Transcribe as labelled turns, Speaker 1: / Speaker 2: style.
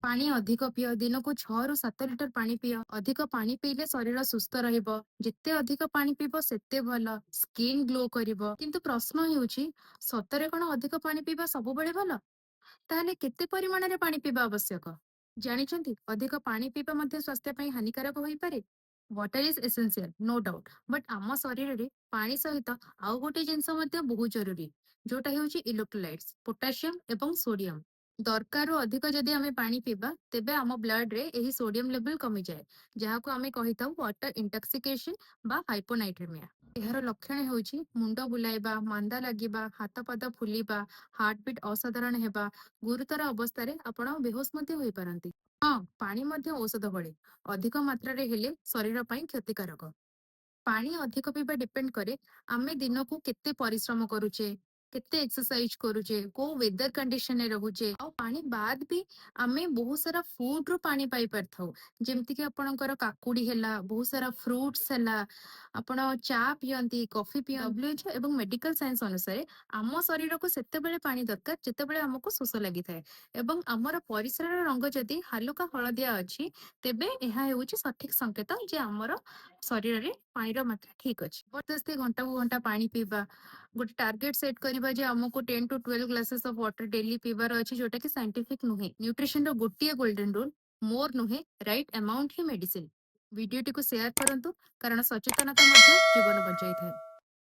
Speaker 1: ପାଣି ଅଧିକ ପିଅ। ଦିନକୁ 6ରୁ 7 ଲିଟର ପାଣି ପିଅ। ଅଧିକ ପାଣି ପିଇଲେ ଶରୀର ସୁସ୍ଥ ରହିବ। ଯେତେ ଅଧିକ ପାଣି ପିଇବ, ସେତେ ଭଲ, ସ୍କିନ୍ ଗ୍ଲୋ କରିବ। କିନ୍ତୁ ପ୍ରଶ୍ନ ହେଉଛି, ସତରେ କଣ ଅଧିକ ପାଣି ପିଇବା ସବୁବେଳେ ଭଲ? ତାହେଲେ କେତେ ପରିମାଣରେ ପାଣି ପିଇବା ଆବଶ୍ୟକ? ଜାଣିଛନ୍ତି, ଅଧିକ ପାଣି ପିଇବା ମଧ୍ୟ ସ୍ୱାସ୍ଥ୍ୟ ପାଇଁ ହାନିକାରକ ହୋଇପାରେ? Water is essential, no doubt, but ଆମ ଶରୀରରେ ପାଣି ସହିତ ଆଉ ଗୋଟେ ଜିନିଷ ମଧ୍ୟ ବହୁତ ଜରୁରୀ, ଯୋଉଟା ହେଉଛି ଇଲେକ୍ଟ୍ରୋଲାଇଟ୍ସ, ପୋଟାସିୟମ ଏବଂ ସୋଡିୟମ। ଦରକାରରୁ ଅଧିକ ଯଦି ଆମେ ପାଣି ପିଇବା, ତେବେ ଆମ ବ୍ଲଡରେ ଏହି ସୋଡିୟମ ଲେଭେଲ କମିଯାଏ, ଯାହାକୁ ଆମେ କହିଥାଉ ୱାଟର ଇଣ୍ଟକ୍ସିକେସନ ବା ହାଇପୋନାଟ୍ରେମିଆ। ଏହାର ଲକ୍ଷଣ ହେଉଛି ମୁଣ୍ଡ ବୁଲାଇବା, ମାନ୍ଦା ଲାଗିବା, ହାତ ପାଦ ଫୁଲିବା, ହାର୍ଟବିଟ୍ ଅସାଧାରଣ ହେବା। ଗୁରୁତର ଅବସ୍ଥାରେ ଆପଣ ବେହୋସ ମଧ୍ୟ ହୋଇପାରନ୍ତି। ହଁ, ପାଣି ମଧ୍ୟ ଔଷଧ ଭଳି, ଅଧିକ ମାତ୍ରାରେ ହେଲେ ଶରୀର ପାଇଁ କ୍ଷତିକାରକ। ପାଣି ଅଧିକ ପିଇବା ଡିପେଣ୍ଡ କରେ ଆମେ ଦିନକୁ କେତେ ପରିଶ୍ରମ କରୁଛେ, କେତେ ଏକ୍ସରସାଇଜ କରୁଛେ, କୋଉ ୱେଦର କଣ୍ଡିସନରେ ରହୁଛେ। ଆଉ ପାଣି ବାଦ ବି ଆମେ ବହୁତ ସାରା ଫୁଡ ରୁ ପାଣି ପାଇପାରିଥାଉ, ଯେମିତି କି ଆପଣଙ୍କର କାକୁଡି ହେଲା, ବହୁତ ସାରା ଫ୍ରୁଟ୍ସ ହେଲା, ଆପଣ ଚା ପିଅନ୍ତି, କଫି ପିଅନ୍ତି। WHO ଏବଂ ମେଡିକାଲ ସାଇନ୍ସ ଅନୁସାରେ ଆମ ଶରୀରକୁ ସେତେବେଳେ ପାଣି ଦରକାର, ଯେତେବେଳେ ଆମକୁ ଶୋଷ ଲାଗିଥାଏ ଏବଂ ଆମର ପରିସ୍ରାର ରଙ୍ଗ ଯଦି ହାଲୁକା ହଳଦିଆ ଅଛି, ତେବେ ଏହା ହେଉଛି ସଠିକ ସଂକେତ ଯେ ଆମର ଶରୀରରେ ପାଣିର ମାତ୍ରା ଠିକ ଅଛି। ଜବରଦସ୍ତି ଘଣ୍ଟାକୁ ଘଣ୍ଟା ପାଣି ପିଇବା, ଗୋଟେ ଟାର୍ଗେଟ ସେଟ୍ କରିବା ଯେ ଆମକୁ 10 to 12 glasses of water daily ପିଇବାର ଅଛି, ଯୋଉଟା କି ସାଇଣ୍ଟିଫିକ ନୁହେଁ। ନ୍ୟୁଟ୍ରିସନର ଗୋଟିଏ ଗୋଲ୍ଡେନ ରୁଲ, ମୋର ନୁହେଁ, ରାଇଟ୍ ଆମାଉଣ୍ଟ ହିଁ ମେଡିସିନ। ଭିଡିଓଟିକୁ ସେୟାର କରନ୍ତୁ, କାରଣ ସଚେତନତା ମଧ୍ୟ ଜୀବନ ବଞ୍ଚାଇଥାଏ।